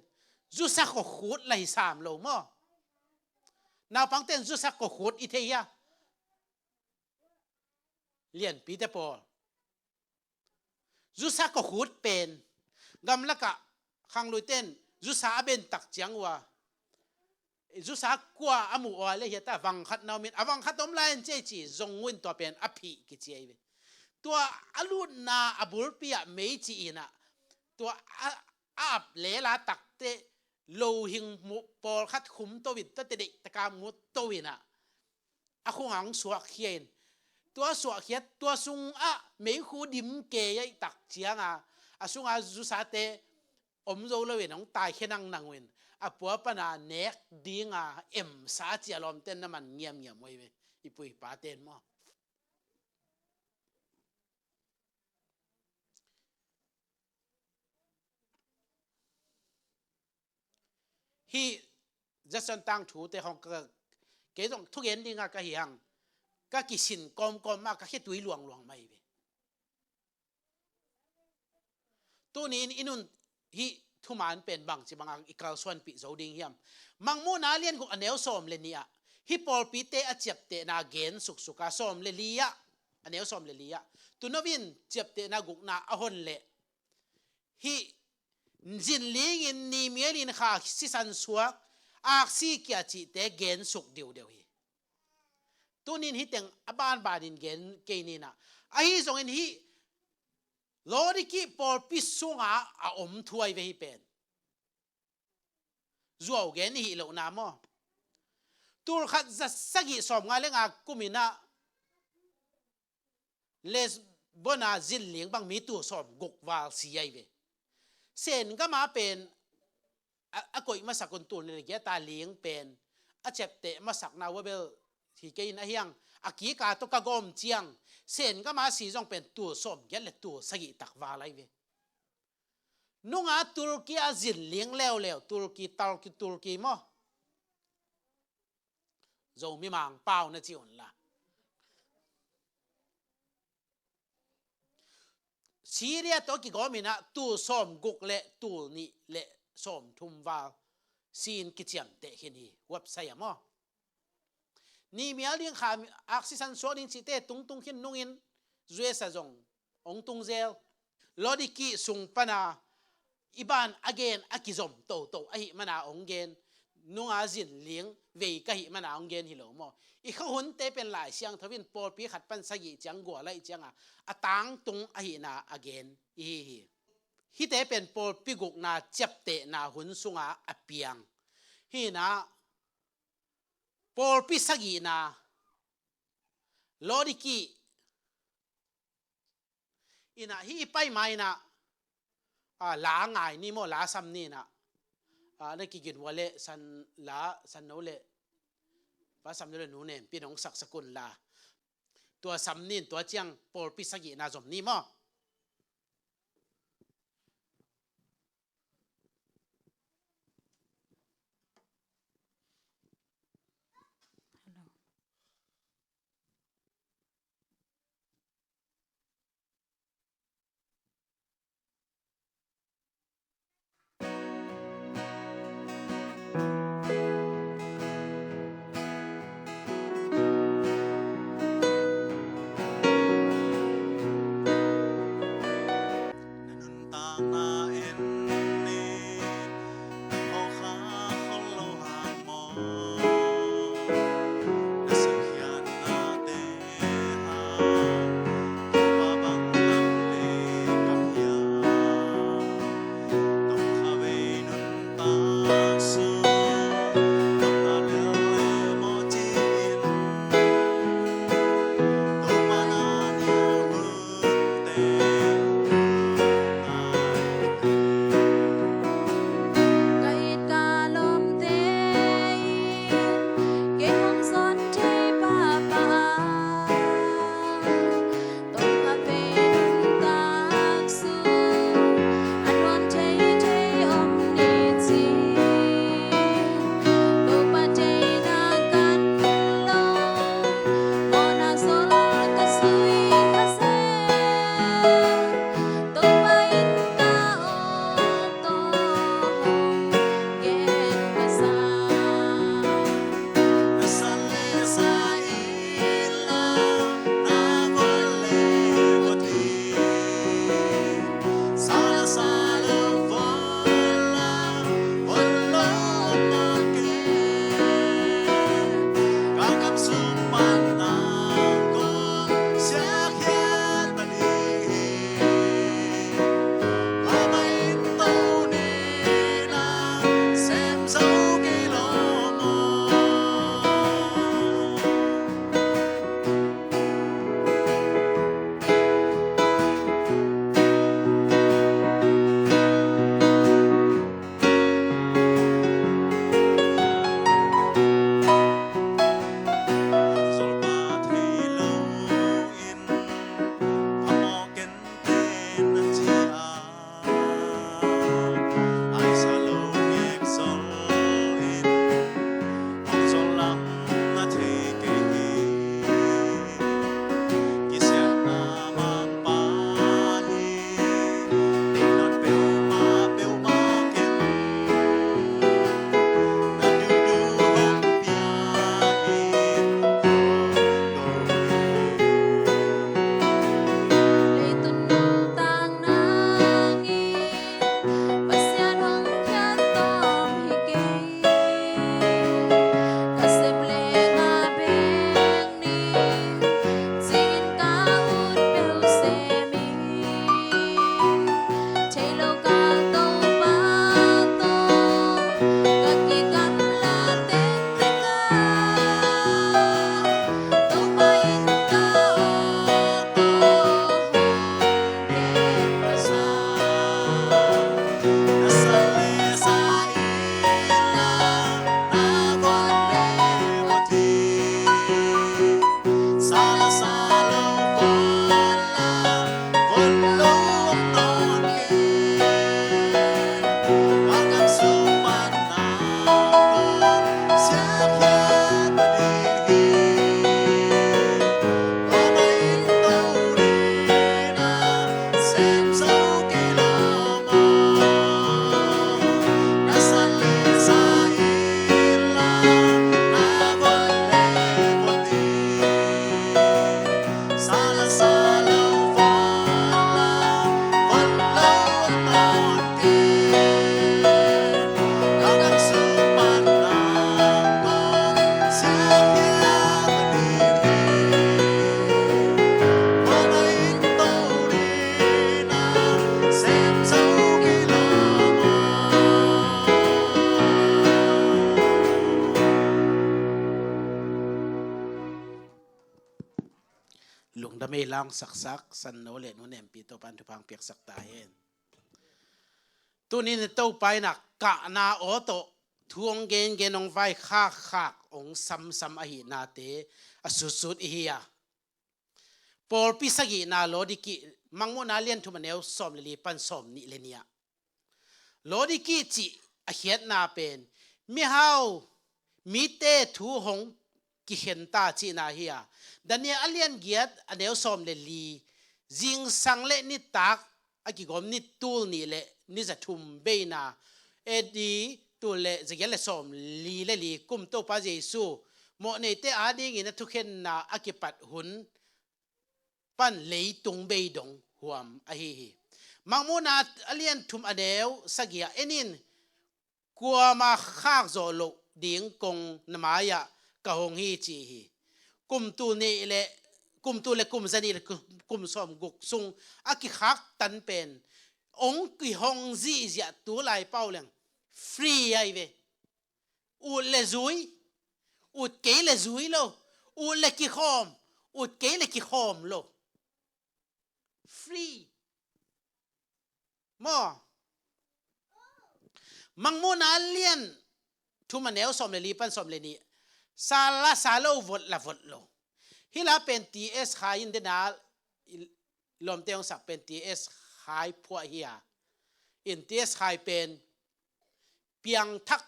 zusa kawkhut la hi sam lo maw? Naupangte in zusa kawkhut i thei hia? Lianpite pawl, zusa kawkhut pen gamlakah khangluite in zusa a bentak ciang uh a, zusa kua a muh uh a le hiata vang khat na om in, a vang khat om lai in ci ei ci zong uh in tua pen a phih kici ahi ve. Tua a lutna a bulpi ah mei ci in ah, tua a, a ap lela takte lo hing muh pawlkhat khum to in, tate deihtaka mut to in ah, a khung ah ong suak khia in, Tua suahkhiat, tua sungah meikhu dim kei ahih tak cianga, a sunga zusate om zo loin hong taikhia nangnang uh in, a pua pana nek dinga emsa cia lawmten na man ngiamngiam uh hi ve, i pu i paten maw. Hih Jackson tangthute hong ka, kei zong thugen dinga ka hi hang, ka kisin kawmkawm mah, ka khitui luangluang mah hi ve. Tuni-in i nun hih thuman pen bangci banga i kalsuanpih zo ding hiam? Mangmuhna a lian guk a neu sawm le nih ah hih pawlpite a ciaptehna gen suksuk a, sawm le li ah, a neu sawm le li ah, tunovin ciaptehna gukna a hon leh hih zinlingin, nimialin, kha sisan suak, aksi kia cihte gen suk diudeu hi. Tunin hih teng a banbanin gen kei ni in ah, ahi zongin hih Laodiki pawlpi sunga a om thu ahi ve hih pen. Zuau gen i hih lohna maw? Tul khat za sagih sawmnga le nga kumin ah Lisbon a zinling bang mi tul sawmguk val si ahi ve. Sen gama pen a, a koih masak un tul nih le giat a ling pen a ciapteh masakna uh a bel hi kei in, ahi hang a kika tawh ka gawm ciang Sen gama si zong pen tul sawmgiat le tul sagih tak val ahi ve. Nunga Turkey a zinling leuleu, Turkey, Turkey, Turkey maw? Zomi Mangpau na ci un la. Syria tawh kigawmin ah tul sawmguk le tul nih le sawmthum val si-in kiciamteh khin hi, website ah maw? Nimial ding, kha, aksi san suak ding cihte tungtung khin nungin U S a zong hong tung zel. Laodiki sung pana i ban a gen a kizom toto ahih mana hong gen, nunga zinling vei ka hih mana hong gen hi lo maw? I kha hunte pen Lai Siangtho in pawlpi khat pan sagih ciang gual ahih cianga a tangtung ahihna a gen i hi hi. Hihte pen pawlpi gukna ciaptehna hun sunga a piang hi in ah, pawlpi sagihna Laodiki in ah, hih i pai ma in ah, a, la ngai ni maw, la sam ni in ah, a, na kigin uh a leh san la, san no le, pa sam no le nu Nempi in hong saksak un la. Tua sam ni in, tua ciang pawlpi sagihna zom ni maw? Lungdam ei, langsaksak Sanno le Nu Nempi, Topa'n thupha piaksak ta hen. Tuni-in Topa in ah kahna aw tawh thu hong gengen, hong vaikhakkhak, hong samsam ahihnate a sutsut i hi a. Pawlpi sagihna Laodiki, Mangmuhna a lian thum a neu sawm le li pan sawm nih le nih ah, Laodiki cih a khiatna pen mihau, mite thu hong kikhen ta cihna hi a. Daniel a lian giat a neu sawm le li, zingsang le nitak a kigawm ni tul nih le ni za thum beina, A D tul le za giat le sawm li le li kum Topa Jesu mawhneite adingin a thukhenna a kipat hun pan leitung beidong huam ahi hi. Mangmuhna a lian thum a neu sagih ah, "En in, kuamah khak zawh loh ding kong na mai-ah ka hong hi," ci hi. Kum tul nih le, kum tul le kum za nih le kum, kum sawm guk sung a kikhak tan pen hong kihong zihziah, tu lai pau leng free ahi ve. Ut le zui, ut kei le zui lo, ut le kikhawm, ut kei le kikhawm lo. Free. Maw? Mangmuhna a lian thum a neu sawm le li pan sawm le nih, "Sa la sa lo, vot la vot lo." Hih la pen T S Khai in dena, lawmte hong sak pen T S Khai phuah hi a. In T S Khai pen piangthak,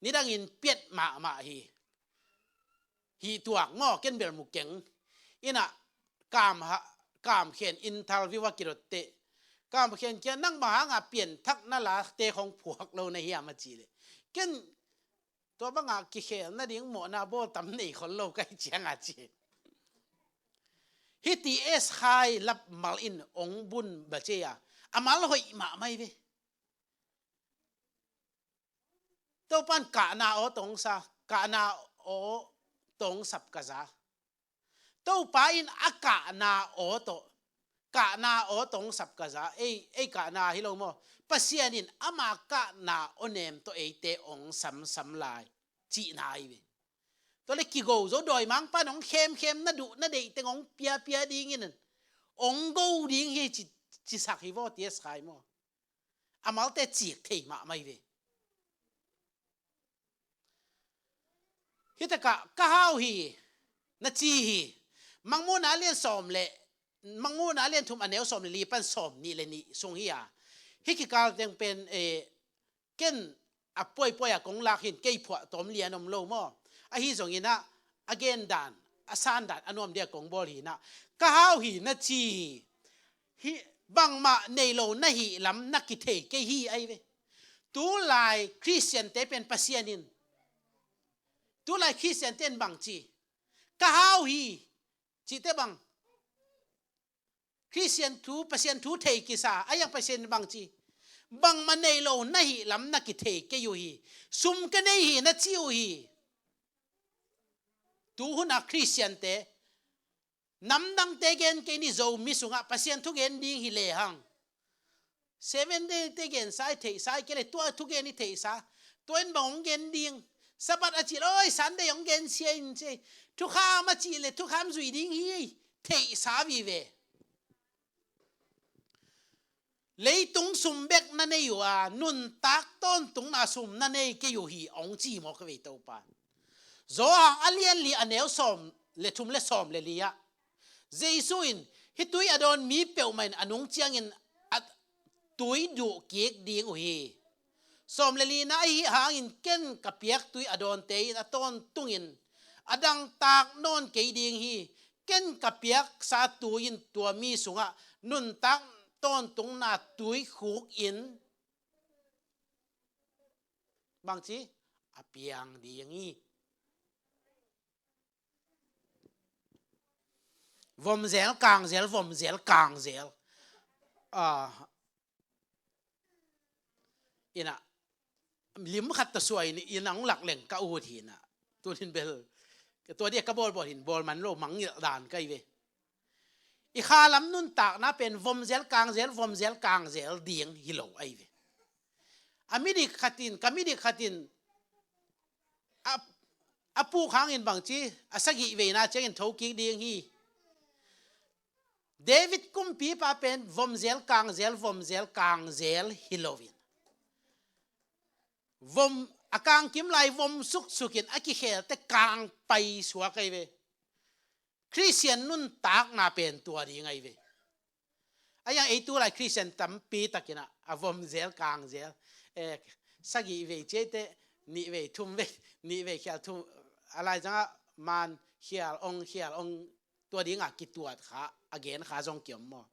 nidangin piat mahmah hi. Hih tuak maw, ken bel mu keng. In ah Kam Ha, Kam Khen interview a kidot teh, Kam Khen kiang, "Nangmah hangah pianthak na late khong phuak lo na hiam?" a cih leh, ken, "Tua bangah kikhelna ding mawhna bawl tam nei khol lo ka hih ciangah," ci. Hih T S Khai lap mal in hong bun ba cia, a mal hoih mahmah hi ve. Topa'n kahna aw tawh hong sa, kahna aw tawh hong sap ka za. Topa in a kahna aw tawh, kahna aw tawh hong sap ka za. Ei, ei kahna hi lo maw. Pasian in ama kahna aw nem tawh eite hong samsam lai cihna ahi ve. Tua le kigo zo, dawimangpa'n hong khemkhem, na duh na deih teng hong piapia dingin hong go ding hi ci, cisak hi vaw, T S Khai maw. A malte cik thei mahmah hi ve. Hih takah, "Ka hau hi," na ci hi. Mangmuhna a lian sawm le, Mangmuhna a lian thum a neu sawm le li pan sawm nih le nih sung hi a. Hih kikal teng pen, eh, ken a puaipuai a kong lak hi in, kei phuah tawm lian om lo maw. Ahi zongin ah, a gen dan, a san dan a nuam dia kong bawl hi in ah, "Ka hau hi," na ci hi. Hih bangmah nei lo na hih lam na kithei kei hi ahi ve. Tulai Khristiante pen Pasian in, tulai Khristiante in bang ci? "Ka hau hi," cihte bang? Khristian thu, Pasian thu thei kisa a, a yang Pasian in bang ci? "Bangmah nei lo na hih lam na kithei kei uh hi. Sum ka nei hi," na ci uh hi. Tuhuna Khristiante, namdangte gen kei ni, Zomi sungah Pasian thu gen ding hi lehang, Seven Day te gensa i theihsa, i kei le tua thugen i theihsa, tua in bang hong gen ding? Sabbath a cih leh, oi, Sunday hong gensia in ci. Thukham a cih leh thukham zui ding hi, theihsa vive. Leitung sum bek na nei uh a, nuntak tawntungna sum na nei kei uh hi, hong ci mawk hi ve Topa. Johan a lian li a neu sawm le thum le sawm le li ah, Jesu in, "Hih tui a dawn mi peuhmah in a nung ciangin a tui duh kik ding uh hi. Sawm le lina ahi hangin ken ka piak tui a dawnte in a tawntungin a dangtak nawn kei ding hi. Ken ka piaksa tui in tua mi sungah nuntak tawntungna tui khuk in," bang ci? "A piang ding hi." Vom zel, kang zel, vom zel, kang zel. Ah, in ah, lim khat tawh suai in, in ah hong lak leng ka ut hi in ah. Tunin bel, tua dia ka bawlbawl hi in, bawl man lo, mangngilh dan ka hi ve. I kha lam nuntakna pen vom zel, kang zel, vom zel, kang zel ding hi lo ahi ve. A midik khat in, ka midik khat in, a, a puk hangin bang ci, a sagih veina ciangin thokik ding hi. David kumpipa pen vomzel kangzel, vomzel kangzel hi loin, vom, a kangkim lai vom suksukin a kikhelte kangpai suak ahi ve. Khristian nuntakna pen tua ding ahi ve. A iang ei tulai Khristian tampi takin ah a vomzel kangzel, eh, sagih vei ciaite, nih vei thum vei, nih vei khial thum, a laizangah man khial ong khial ong, tua dingah kituat kha, a gen kha zong kiom maw?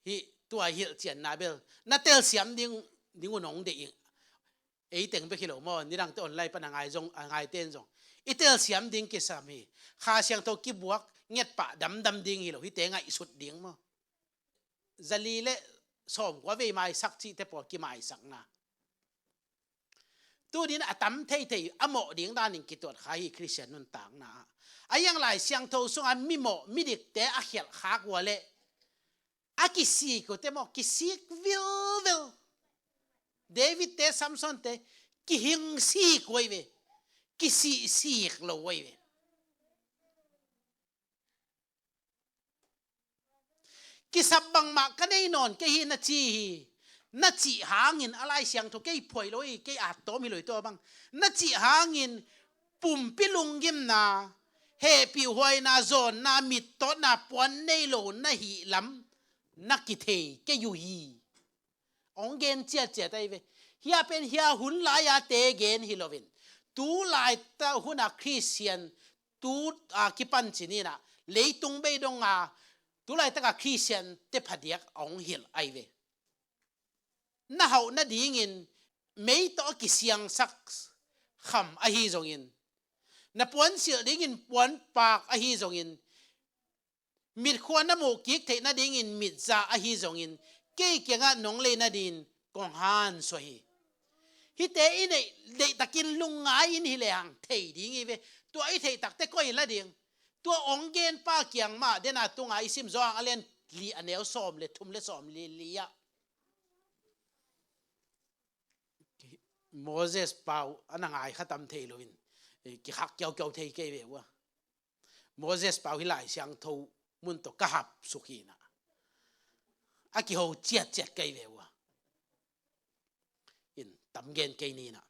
Hih tua hilhcianna bel na telsiam ding, ding un hong deih ing. Ei teng bek hi lo maw, nidangte online pan a ngai zong, a ngaite in zong i telsiam ding kisam hi. Kha Siangtho kibuak ngetpah damdam ding hi lo, hihte ngaihsut ding maw? Zali le sawmkua vei maisak cihte pawl kimaisakna. Tunin a tam theithei a mawh ding danin kituat kha hi Khristian nuntakna ah. A iang Lai Siangtho sungah mimawh midikte a khialh khak uh a leh a kisik uhte maw, kisik vilvel. Davidte, Samsonte kihingsik uh ahi ve. Kisihsik lo uh ahi ve. Kisap bangmah ka nei nawn kei hi na ci hi. Na cih hangin a Lai Siangtho kei phuai lo hi, kei at tawm hi lo hi tua bang. Na cih hangin pumpi lunggimna, hehpihhuaina, zawnna, mittawtna, puan nei lo na hih lam na kithei kei uh hi. Hong gen ciatciat ahi ve. Hia pen hia hun lai-a te gen hi loin, tu laitaka huna Khristian tu a kipan cinin ah leitung bei donga tu laitaka Khristiante phadiak hong hilh ahi ve. Na hauh nadingin mei tawh a kisiangsak kham ahi zongin, na puansilh dingin puanpak ahi zongin, mitkhua na muh kik theih nadingin mitza ahi zongin, kei kiangah nong lei nadingin kong hansuah hi. Hihte i neih deihtakin lungngai in hi lehang thei ding hi ve. Tua i theih takte koi la ding? Tua hong genpa kiang mah, dena tunga i sim zawng a lian li a neu sawm le thum le sawm li li ah. Moses pau a na ngai kha tam thei loin, eh, kikhak kiaukiau thei kei ve ua. Moses pau hi Lai Siangtho mun tawh ka hap suk hi na. A kiho ciatciat kei ve ua. In tam gen kei ni na.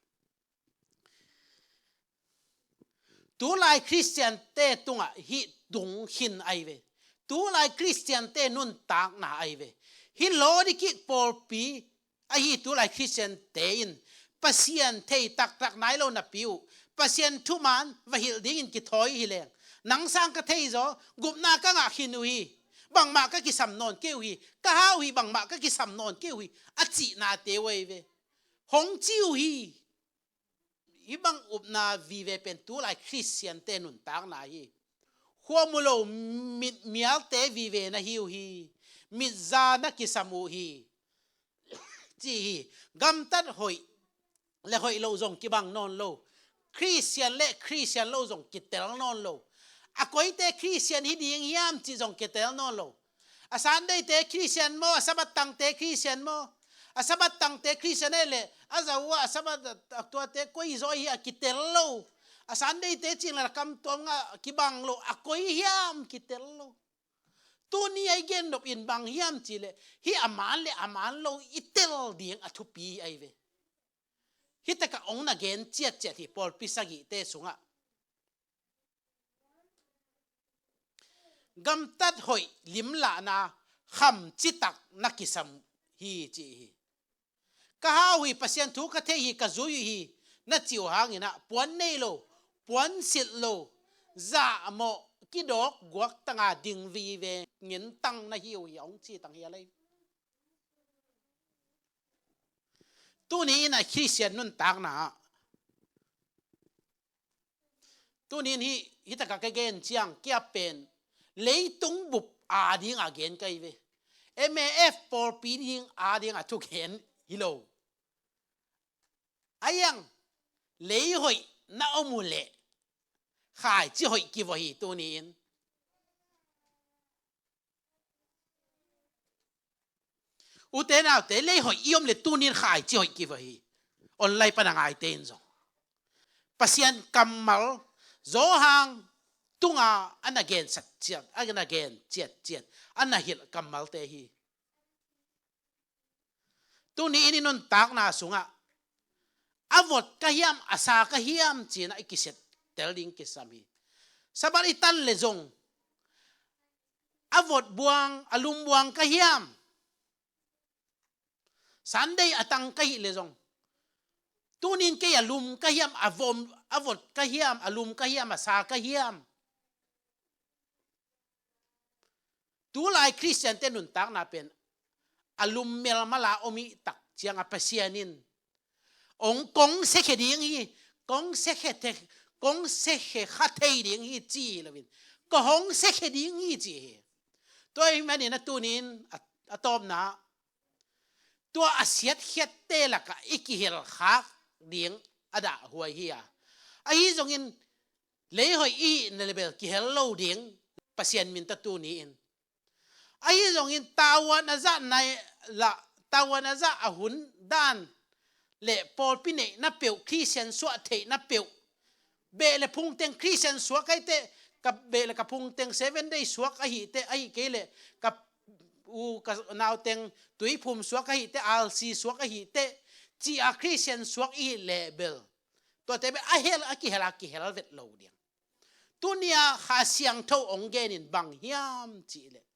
Tulai Khristiante tungah hih tung khin ahi ve. Tulai Khristiante nuntakna ahi ve. Hih Laodikik pawlpi ahi tulai Khristiante in Pasian thei taktak nai lo napi uh, Pasian thuman va hilh dingin kithawi hi leng, nang sang ka thei zaw, gupna ka ngah khin uh hi, bangmah ka kisam nawn kei uh hi, ka hau hi, bangmah ka kisam nawn kei uh hi, a cihnate uh ahi ve. Hong ci uh hi. Hih bang upna vive pen tulai Khristiante nuntakna hi. Khuamu lo mit mialte vive na hi uh hi. Mitza na kisam uh hi. Ci hi. Gamtat hoih le hoih lo zong kibang nawn lo. Khristian le Khristian lo zong kitel nawn lo. A koite Khristian hi ding hiam cih zong kitel nawn lo. A Sunday-te Khristian maw, a Sabbath tangte Khristian maw? A Sabbath tangte Khristian ahih leh a zau a, a Sabbath a tuate koi zaw hi a kitel lo. A Sunday-te cih leh a kam tuam ngah kibang lo, a koi hiam kitel lo. Tuni a i gen nop in bang hiam cih leh, hih a man le a man lo i tel ding a thupi ahi ve. Hih takah hong na gen ciatciat hi pawlpi sagihte sungah. Gamtat hoih limlahna kham citak na kisam hi ci hi. Ka hau hi, Pasian thu ka thei hi, ka zui uh hi, na ci uh hangin ah puan nei lo, puan silh lo, zahmawh kidawk guak tanga ding vive ngentang na hi uh hi, hong ci tang hi a lei. Tuni in a Khristian nuntakna ah, tuni in hih, hih takah ka gen ciang kia pen leitung bup a dinga gen ka hi ve. M A F pawlpi ding a dinga thugen hi lo. A iang lei hoih na om uh leh khaici hoih kivaw hi tuni in. Ute naute, lei hoih i om le tunin khaici hoih kivaw hi. Online pana ngaite in zong Pasian kammal, Johan tunga a na gen sat ciat, a na gen ciatciat, a na hilh kammalte hi. Tuni in i nuntakna sungah a vot ka hiam, a sa ka hiam ci-in ah i kiset tel ding kisam hi. Sabbath i tan le zong a vot buang, a lum buang ka hiam, Sunday a tang ka hih le zong, tuni in kei a lum ka hiam, a vom, a vot ka hiam, a lum ka hiam, a sa ka hiam? Tulai Khristiante nuntakna pen a lum melmala om i tak cianga Pasian in ong kong sekhe ding hi, kong sekhe the, kong sekhe kha thei ding hi ci hi loin, ko hong sekhe ding hi ci hi. Tua ahih manin a tuni in a, a tawpna, tua a siatkhiatte lakah i kihelkhak ding a dahhuai hi a. Ahi zongin leihoih i hihna le bel kihel lo ding, Pasian min tawh tuni in. Ahi zongin tavuan a zah nai lah, tavuan a zah a hun dan le pawlpi neihna peuh, Khristian suah theihna peuh, beh le phungteng Khristian suak ahi teh, ka beh le ka phungteng Seven Day suak ahi teh, ahi kei le ka u ka nauteng Tuiphum suak ahi teh, R C suak ahi teh, ci-a Khristian suak i hih le bel, tuate bel a hel, a kihel, a kihel vet lo ding. Tuni-a Kha Siangtho ong gen in bang hiam cih leh,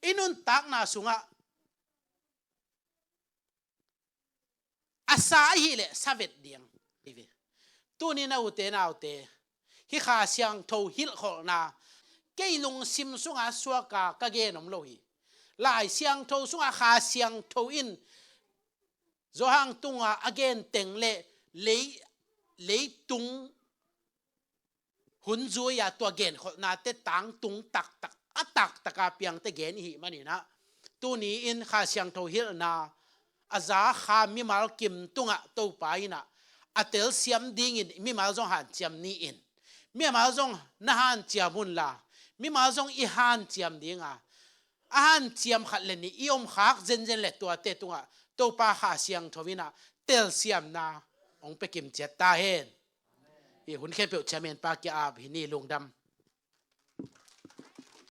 i nuntakna sungah a sa ahih leh sa vet ding. Tuni-in a ute naute, hih Kha Siangtho hilhkholhna kei lungsim sunga suaka ka gen om lo hi. Lai Siangtho sunga Kha Siangtho in Johan tunga a gen teng le lei, leitung hun zui-a tua genkholhnate tangtung taktak, a taktaka piangte gen i hih maninah, tuni-in Kha Siangtho hilhna a za Kha mimal kim tungah Topa innah a telsiam dingin mimal zong hanciam ni-in, mimal zong na hanciam unla, mimal zong i hanciam dinga, a hanciam khat le nih i omkhak zenzen le tuate tungah Topa Kha Siangtho innah telsiamna hong pia kimciat ta hen. Hih hun khempeuh ciamen pa kia ap hi ni. Lungdam.